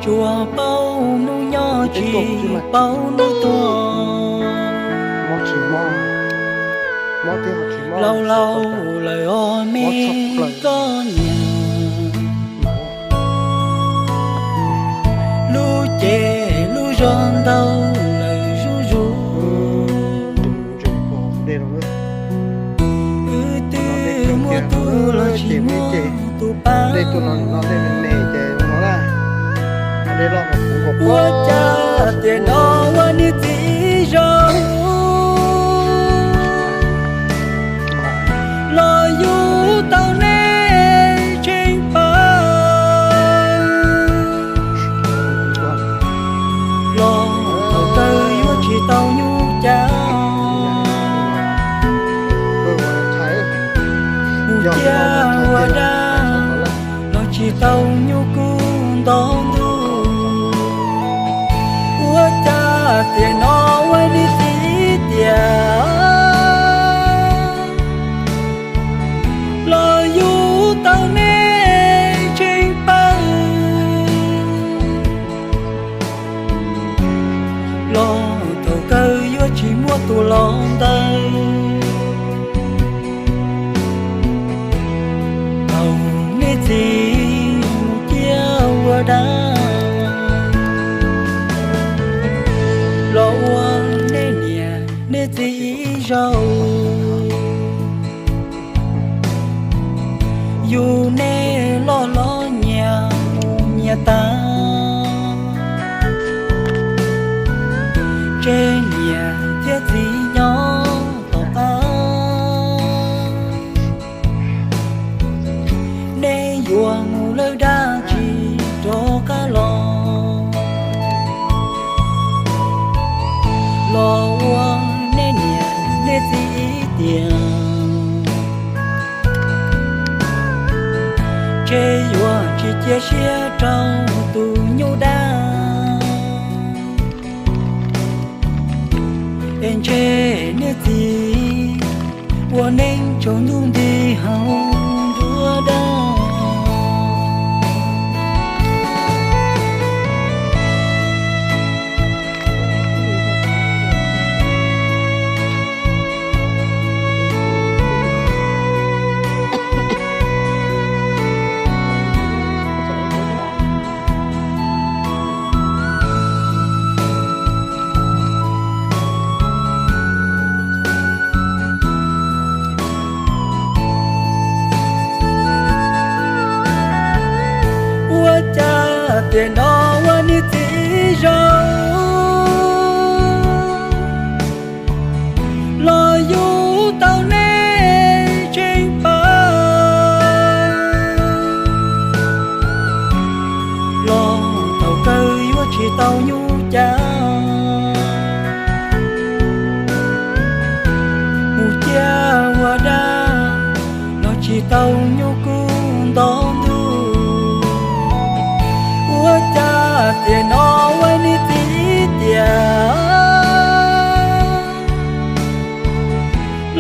Tsuas paub hnub nyob tsis paub hnub tuag. Laus laus lawm os me koj niam, lub cev lub zog ntau lawm zuj zus. Wb twb muaj tus los tsis muaj tus pab. Ua cas tiam no ua niam txiv ib zaug los yug tau nej tsheej pawg, los thaum kawg yuav tsis tau nyuj cav. Mus ciaj ua dab los tsis tau nyuj kub nto ntuj. Ua cas tiam no ua niam txiv tiam los yug tau nej tsheej pawg, los thaum kawg yuav tsis muaj tus los ntawd. Thaum nej txiv mus ciaj ua dab los ua nej niam nej txiv ib zaug, yug nej loj hlob nyias mus nyias tag, tseg niam thiab txiv nyob tom qab. Nej yuav mus lawm dab tsis rov qab los, los ua nej niam nej txiv ib tiam, tseg yuav tsis cia siab rau tus nyuj dab. Es ntshe nej txiv ua neej tsaus ntuj nti hauv nruab dab. Ua cas tiam no ua niam txiv ib zaug los yug tau nej tsheej pawg, los thaum kawg yuav tsis tau nyuj cav. Mus ciaj ua dab los tsis tau nyuj kub nto ntuj. Ua cas tiam no ua niam txiv tiam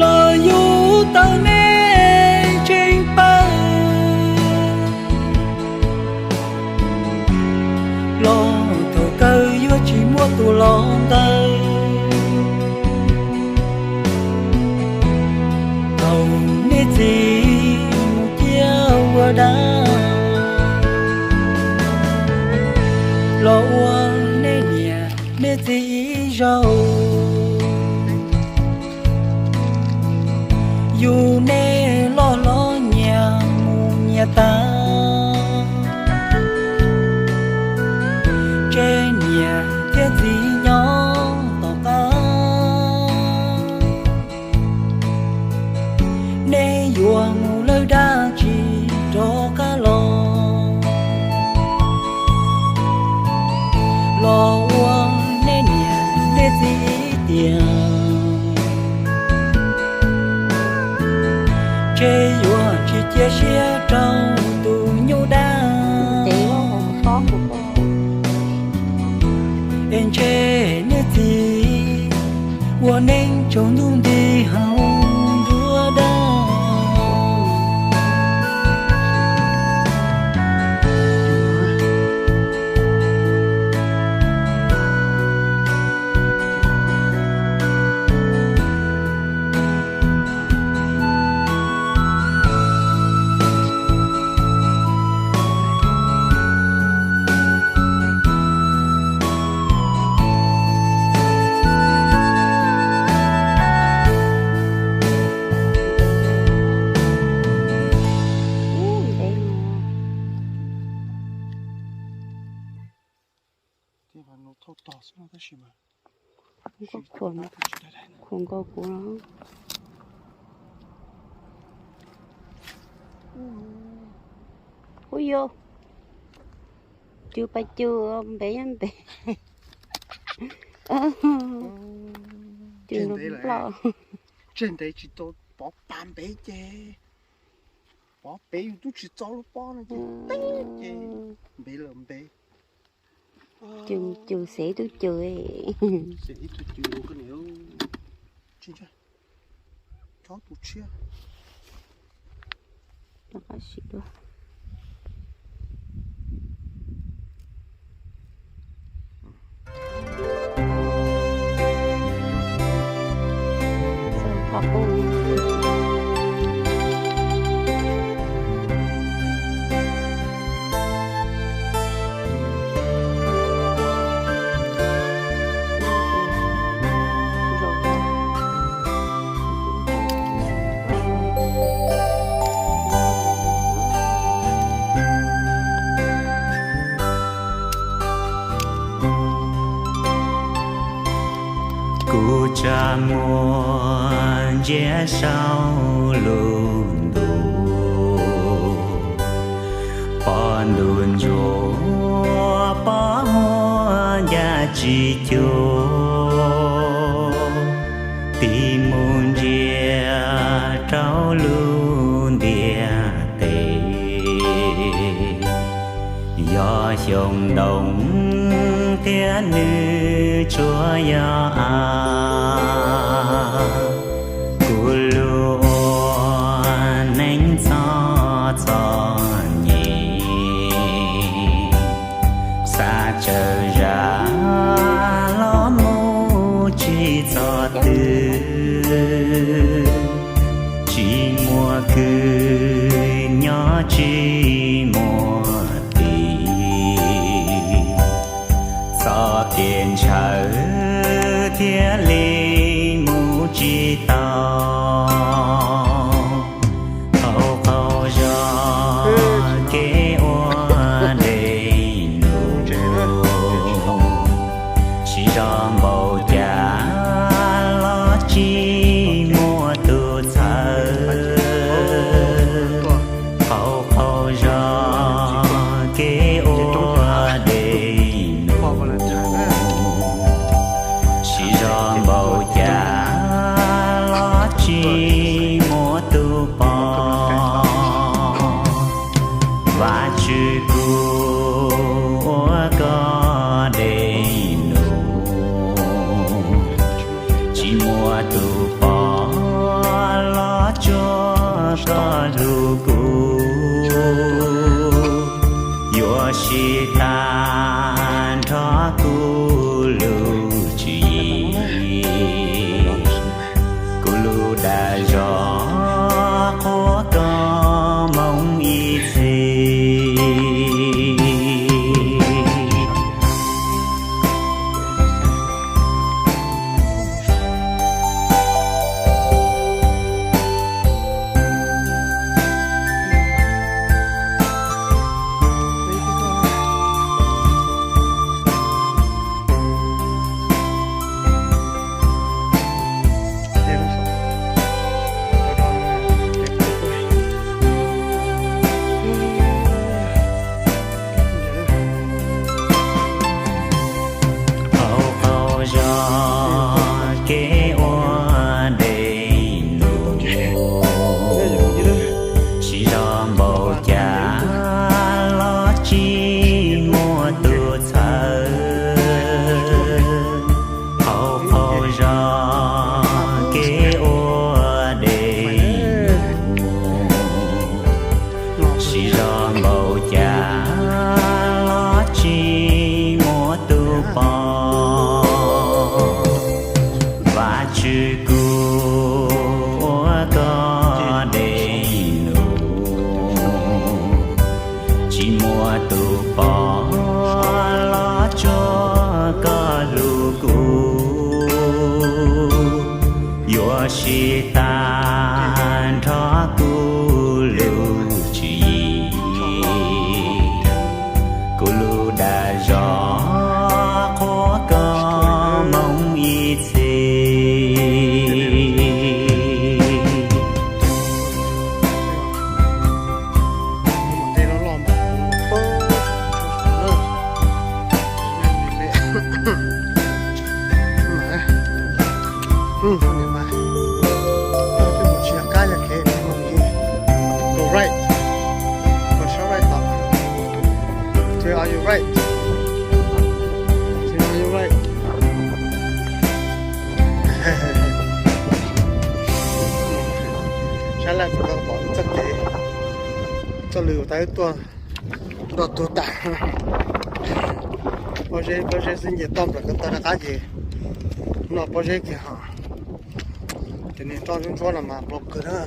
los yug tau nej tsheej pawg, los thaum kawg yuav tsis muaj tus los ntawd. Thaum nej txiv mus ciaj ua dab los ua nej niam nej txiv ib zaug, yug nej loj hlob nyias mus nyias tag, tseg niam thiab txiv nyob tom qab. Nej yuav mus lawm dab tsis rov qab los, los ua nej niam nej txiv ib tiam, tseg yuav tsis cia siab rau tus nyuj dab. Es ntshe nej txiv ua neej tsaus ntuj nti hauv nruab dab. Tab sis mas khuam nkauj kuv no. Ub yau, cw pas cw, npev nyob npev. Cw nploj. Tseg ntev tsis tau pov pas npev ces, pov pem yus twb tsis txo lub pob no ces, ces npev lawm npev. Cw, cw xev ib tug cw. Xev ib tug cw, koj niam, tsis ntshai, tsob tus tshiab. Rov qab sim dua. Kuv tsa muag ntsia saum lub ntuj, pom ntuj ntsuab pom muag ncaj tsis cuag, tig mus ntsia rau lub ntiaj teb. Yog xyoo ntoo thiab nws tsuas yog av, kuv lub ua neej txom txom nyem, xav tsawg zaj los mus tsis txog twg, tsis muaj kwv nyob tsis muaj tij, txoj kev ntshaw thiaj li mus tsis tau. Hauv qaug zog kev ua dej num, siv zog npaum cas los tsis muaj tus txhawb. Hauv qaug zog kev ua dej num, siv zog npaum cas los tsis muaj tus pom. Vajtswv, kuv ua koj dej num, tsis muaj tus pom los tsuas koj hlub kuv, yuav sib tag nrho kuv lub tswv yim. Kuv lub dag zog qhuas koj moo ib txhis. Hauv qaug zog kev ua dej num, siv zog npaum cas los tsis muaj tus txhawb. Hauv qaug zog kev ua dej num, siv zog npaum cas los tsis muaj tus pom. Vajtswv, kuv ua koj dej num, tsis muaj tus pom los tsuas koj hlub kuv, yuav sib tag nrho kuv lub tswv yim. Kuv lub dag zog qhuas Right. Right. Sab laj tsis tau pom txoj kev, txoj lw uas tau tuaj, tuaj tuag tas. Pob zeb, pob zeb xwb nce toj nram ko taw rov qab ces noj pob zeb kiag hos. Cov niag nroj ntsuab ntsuab no mas nplua kawg na.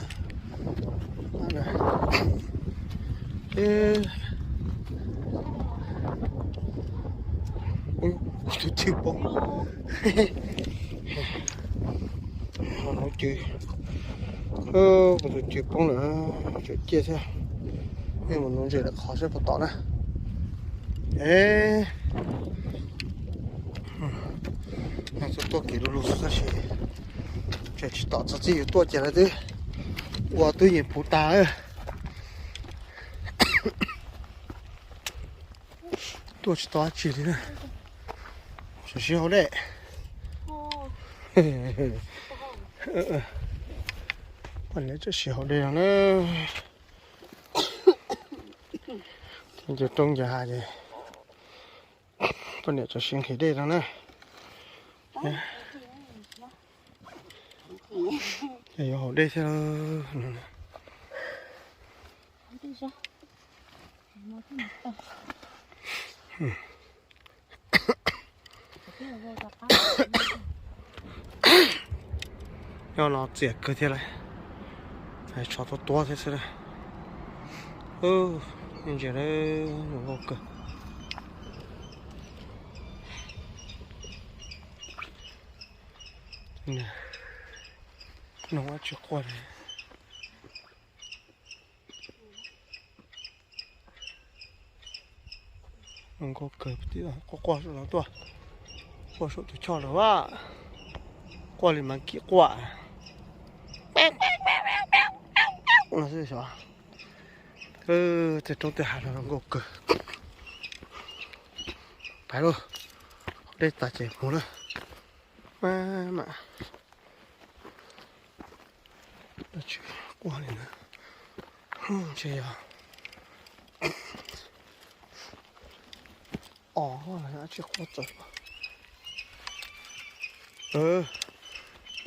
Kuv tus cw poob. Kuv tus cw poob lawm, tseem ciaj thiab. Mus nuv ntses lawm qhov seb puas tom na. Txoj tuaj kev lug lug xwb tab sis tseem tsis tom txog txij yuav tuaj ces lawv twb ua twb yeej puv tas. Tuaj tsis tau dab tsi li na. Tam sim haus dej. Poj niam tam sim haus dej no na. Ces rooj ces ha ces poj niam tam sim nqhis dej no na. Ces yuav haus dej thiab. Nyob no txias kawg thiab lauj. Tsho tuab tuab thiab xwb na. Ntsia, zoo nkauj kawg. Noog dab tsi quaj li. Zoo nkauj kawg, quaj quaj saum no tuaj, quaj saum tus choj lawm a. Quaj li mas kim quaj no xwb xyov. Tej roob tej hav no zoo nkauj kawg. Pais lauj, dej tas ces mus lawm. Mam, mam, dab tsi quaj li na? Ntshe yog os, dab tsi quaj txawv.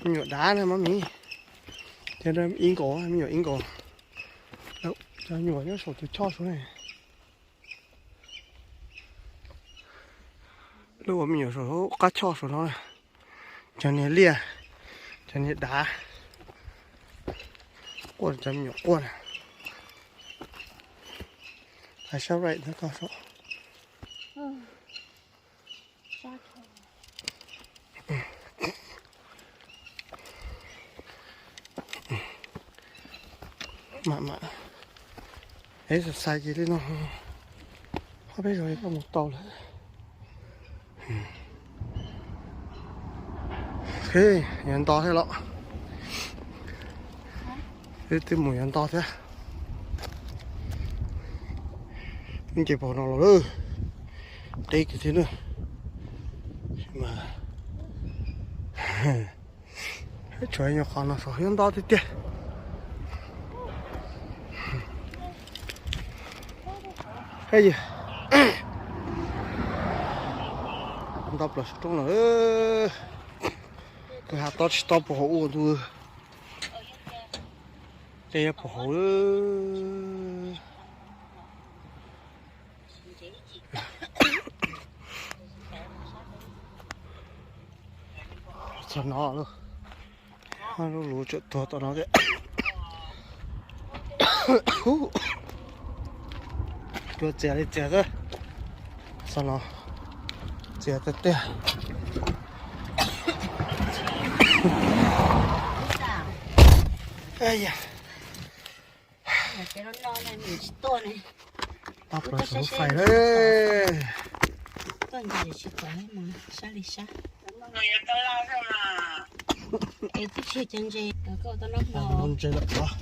Me nyuam dav na mab miv, thiab ib nkaus, me nyuam ib nkaus. Cov me nyuam nyob saum tus choj saud ne. Lub uas me nyuam saum qab choj saud no, cov niag liaj, cov niag dav, quaj cov me nyuam quaj na. Hais sab right no koj saud. Mam, mam, es xav xav ces li no, ob peb zaug koj mus tau lawm. Yuav nto thiab los? Wb twb mus yuav nto thiab. Nce pog no los lawm, qib kiag thiab na. Mas tshuav nyuag qhov no saum yuav nto tiag tiag. Nto plaws saum roob lawm. Kwj ha tob tsis tob puag hauv ua ntu. Tej puag hauv. Txog no lawm, lub lus tsawm tuag tom no thiab. Cua txias li txias xwb. Txog no txias tiag tiag. Tau plaws saum lub fais lawm. Ntses lawm os.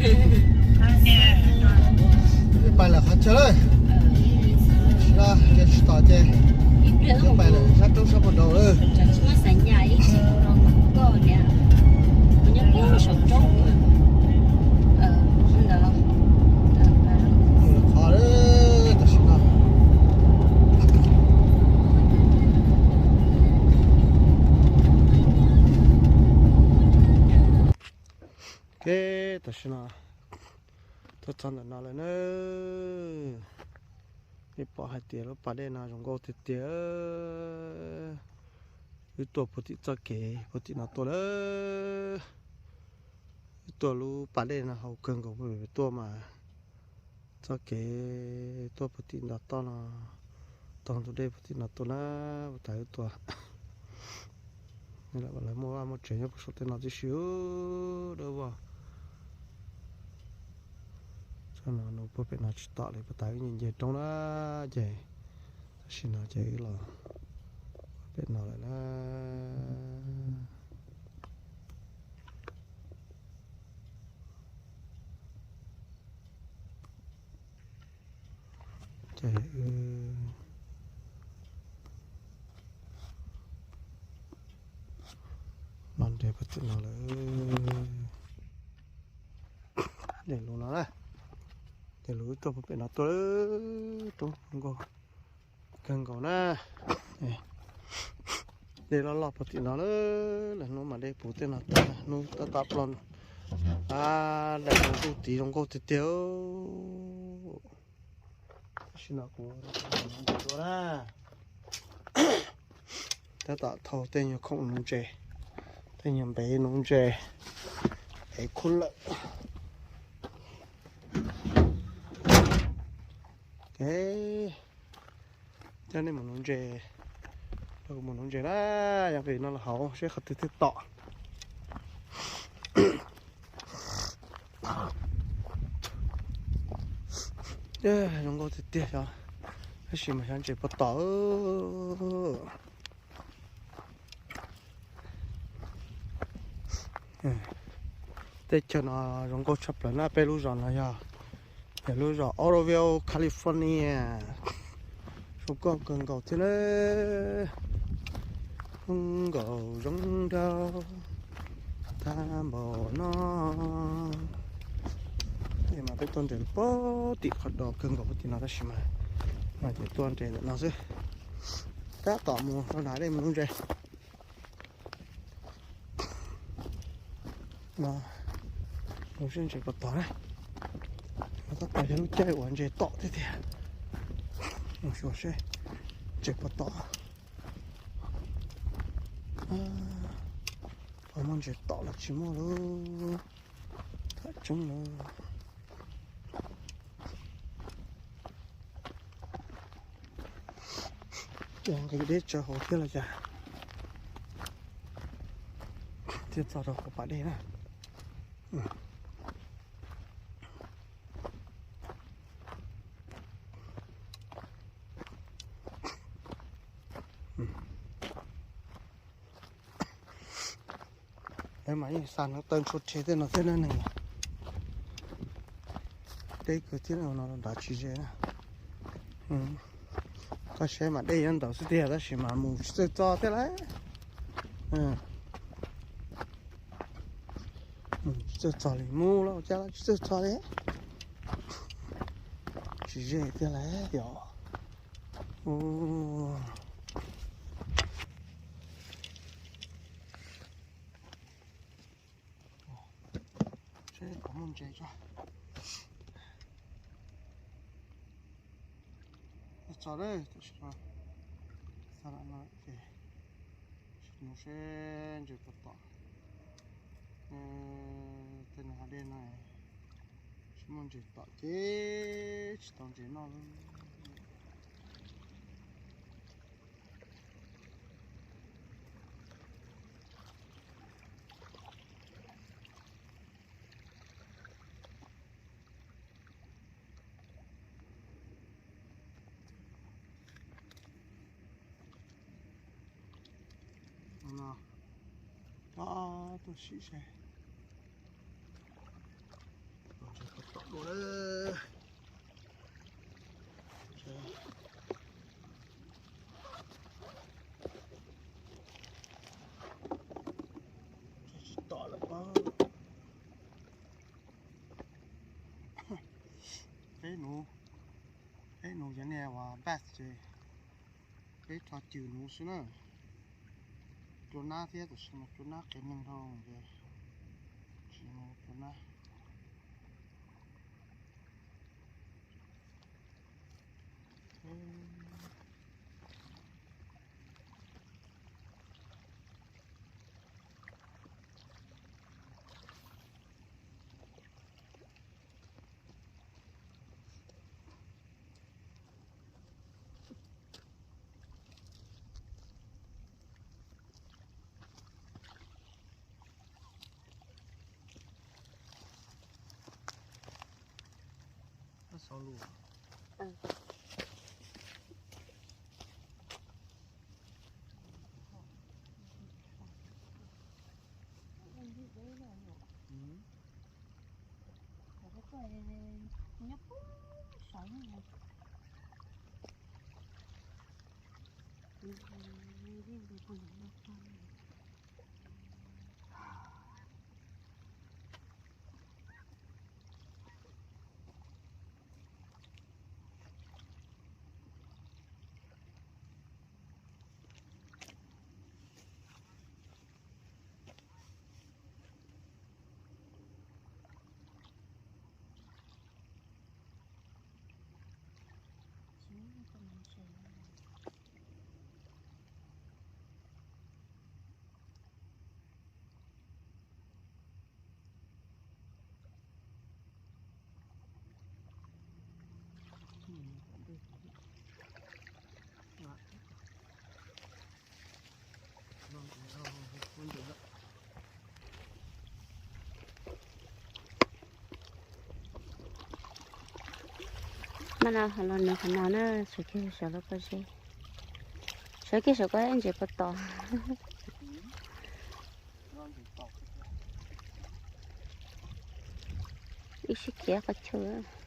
Pais lawm qhov chaw lawm. Tsis tau ces pais lawm sab roob sab puag nraud lawm. Qhov lawm tam sim no. Ok, tam sim no tuaj txog ntawm no lawm na. Nej pom hais tias lub pas dej no zoo nkauj tiag tiag. Wb tuaj puag tim txoj kev puag tim no tuaj lawm. Wb tuaj lub pas dej no hauv kawg nkaus, tuaj mas txoj kev tuaj puag tim nto toj no, taug ntug dej puag tim no tuaj na, puag ta wb tuaj. Lawv muaj vaj muaj tsev nyob puag saum tej no tib si, dawb vog. Txoj no nws puag pem no tsis tom li, puag ta wb nce nce roob na, ces tam sim no ces wb los pem no lawm na. Ces wb los nres puag tim no lawm. Nres lus no na, nres lus wb tuaj puag pem no tuaj, roob nkauj kawg nkaus na. Dej loj loj puag tim no lawm, lawv hnub mas dej puv tej no tag, hnub tab tom plob. Ab, daim zoo ntuj tid zoo nkauj tiag tiag. Tam sim no kuv dua na, tab tom thau tej nyuag khoom nuv ntses, tej nyuag npev nuv ntses, ev khub lawm. Ok, coj nej mus nuv ntses, coj kuv mus nuv ntses na, yog nqis no los hauv seb qhov twg thiaj tom. Zoo nkauj tiag tiag xyov, tab sis mas xyov ntses puas tom. Teb chaws no zoo nkauj tshaj plaws na, peb lub zos no yog, yog lub zos Oroville, California. Zoo nkauj kawg nkaus thiab na, zoo nkauj zoo nraug tag npaum no. Es mas peb tuaj nres puag tim qhov do kawg nkaus puag tim no tab sis mas, mas ces tuaj nres ntawm no xwb. Tab tom mus rau nram dej mus nuv ntses. No, mus seb ntses puas tom na. Tab tom yog lub caij uas ntses tom tiag tiag. Mus xyuas seb ntses puas tom. Puas muaj ntses tom los tsis muaj lauj. Tham tseeb lauj. Ua nqis deb tsawv hauv thiab los cas, thiaj txog rau hauv pas dej na. Lawv mas yeej xa hneev taw ntshua rhe tej no thiab na neeg. Deb kawg thiab no nrad tsis ze na. Koj saib mas dej nyob ntawd xwb tiag tab sis mas mus tsis txawj txog thiab lauj. Mus tsis txawj txog li, mus los ua cas los tsis txawj txog li. Tsis ze tiag lauj yom. Seb puas muaj ntses tso. Txog lawm, tam sim no txog ntawm no ces mus seb ntses puas tom. Tej no hav dej no tsis muaj ntses tom ces tsis tau ntses noj li. No, no, tuaj sim seb. Peb nuv, peb nuv cov niag uas bass ces peb rho cws nuv xwb na. Cua nab thiab, tam sim no cua nab qias neeg dhau ces tsis nuv cua nab. Mas no los nws qhov no na, sawv kiag sawv los koj seb. Sawv kiag sawv koj ntses puas tom. Ib sib khiav qhov chaw.